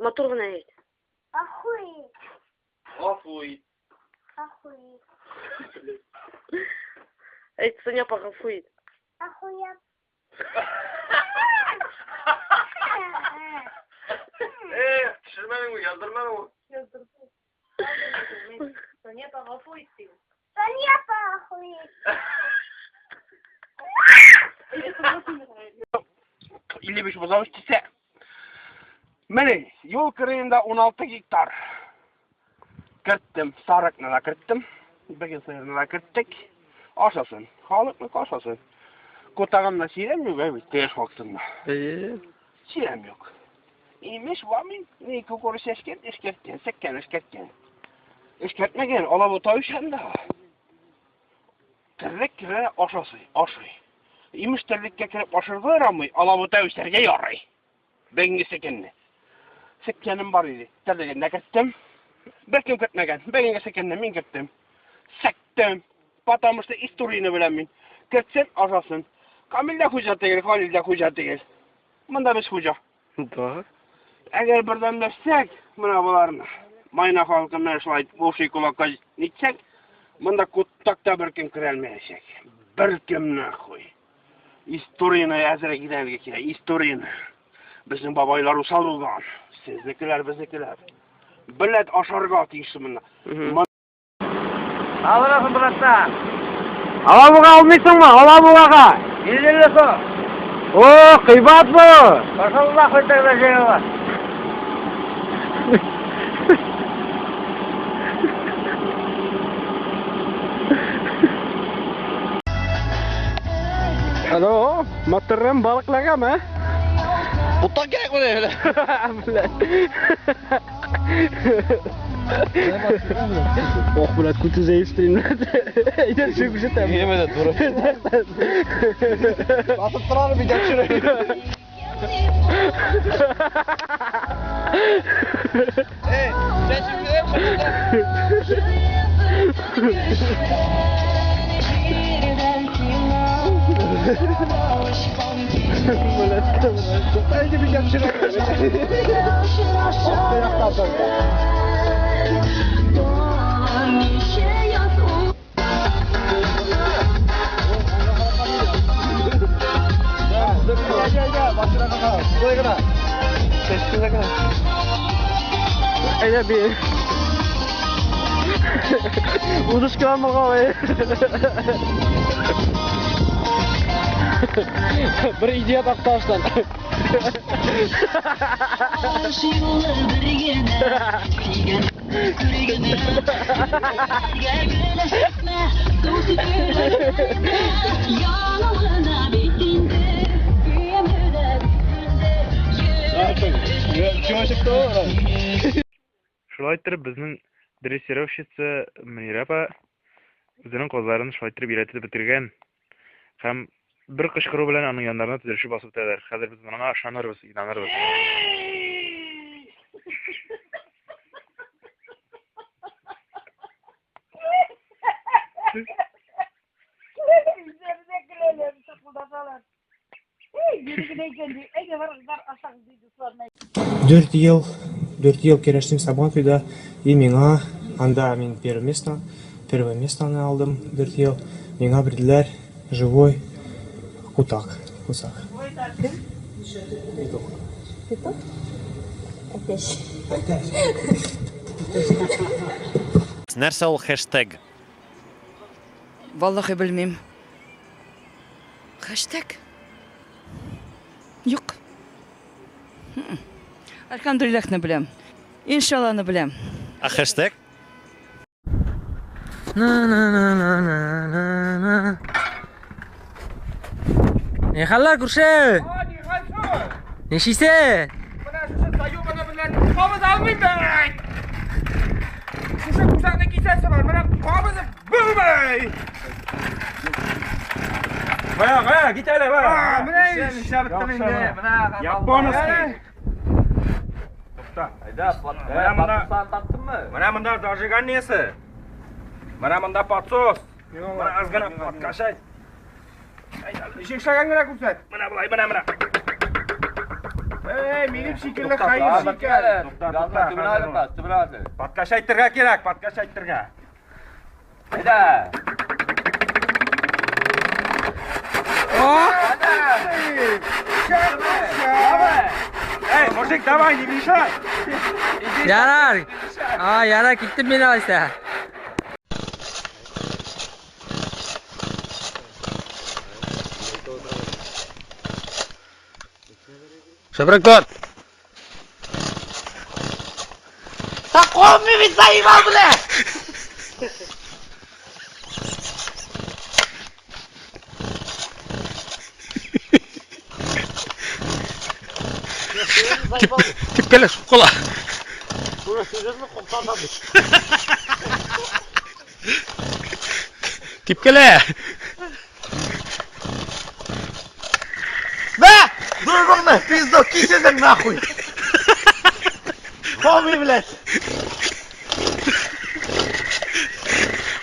Матур гына әйт. Гафу ит. Гафу ит. Гафу ит. Әйт, Соня апа, гафу ит. Гафу ит. Э, төшермәдеңме, яздырмадыңмы? Соня апа, гафу ит, дим. Соня апа, гафу ит. 55 бозау үстерсә. Менә юл кырыенда 16 гектар. Керттем, сарыкны да керттем, бөген сыерны да керттек. Ашасын, халыкны ашасын. Котагымда чирәм юк, әбит, теш вакытында. Чирәм юк. Имеш, вамин, ни кукуруз чәчкән, эшкәрткән, сәккән, эшкәрткән. Эшкәртмәгән, алабута үсән дә. Терлек керә, ашасы, ашый. Имеш терлеккә кереп ашырга ярамый, алабута үсәргә ярый. Бүгенге секенне. Секкәнем бар иде. Терлеген дә керттем. Беркем кертмәгән. Бүгенге секенне мин керттем. Сәктем. Потому что историяне беләм мин. Кертсен, ашасын. Камил дә хуҗа түгел, Халил дә хуҗа түгел. Монда без хуҗа. Да. Әгәр бердәмләшсәк, менә боларны, Майна халкы менә шулай уши кулакка нитсәк, монда куттакта беркем керә алмаячак. Беркем нахуй. Историяне әзрәк өйрәнергә кирәк, историяне. Безнең бабайлар усал булган. Сезнекеләр, безнекеләр. Беләт ашарга тиеш монда. Алырасың, братан. Алабуга алмыйсыңмы? Алабугага. 150 сум. О, кыйбат бу. Пошел нахуй тогда, Женя. Алло, моторым балыкларгамы? Бутан кирәк менә. Ох, блядь, күте заебстрим. Әйдә, төшеп күрсәтәм. Yemin et, durып. Басып торам бит төшерә. Эй, чәчеп киләм. Әйдә бит төшерә. Әйдә би. Удышкыламага. Бер идея такташтан. Шулай иттереп, безнең дрессировщица Мөнирә апа үзенең казларын шулай иттереп өйрәтеп бетергән. Һәм бер кычкыру белән аның яннарына төзелешеп басып үтәләр. Хәзер без моңа ышанырбыз, инанырбыз. 4 ел, 4 ел көрәштем Сабантуйда, и миңа анда мин первое местоны алдым 4 ел. Миңа бирделәр живой кутак, кусак. Петух. Петух? Әтәч. Нәрсә ул хэштег? Валлахи белмим. Хэштег? Юк. Әлхәмдүлилләһне беләм. Иншалланы беләм. А хэштег? На на на на на на. Ни хәлләр, күрше? Нишлисең? Менә шушы заебаны белән кабыз алмыйм бит. Шушы кусакны кисәсе бар. Менә кабызып булмый. Кая, кая, кит әле, бар. Менә нишләп беттем инде. Менә Японский. Тукта. Әйдә, менә монда таптыңмы? Менә монда зажиганиесе. Менә монда подсос. Менә аз гына подкачать. Ничек эшләгән генә күрсәт. Менә болай, менә, менә. Эй, минем шикелле хәер икән. Тукта, тукта. Подкачайтырга кирәк, подкачайтырга. Әйдә. Эй, мужик, давай, не мешай. Ярар. А, ярар, киттем мин алайса. Шәбрәк тот. Да куып бит заебал, бля! Типкәлә, шуып кала. Типкәлә. На! Дружбаңны, пизду, кисесең нахуй! Хоми, блядь!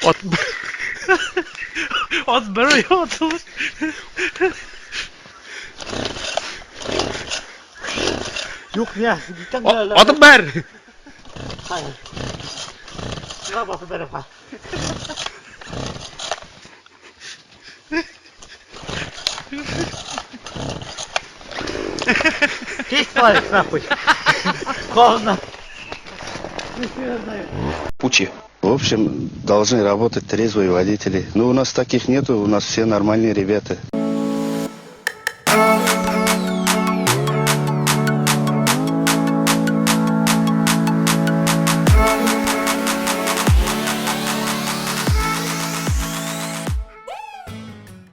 Ат Ат бер атылыш. Юк, не, Атып бер. Сиңа басып бәрәм, ха. Кис нахуй. Говно. Пучи. В общем, должны работать трезвые водители. Но у нас таких нету, у нас все нормальные ребята.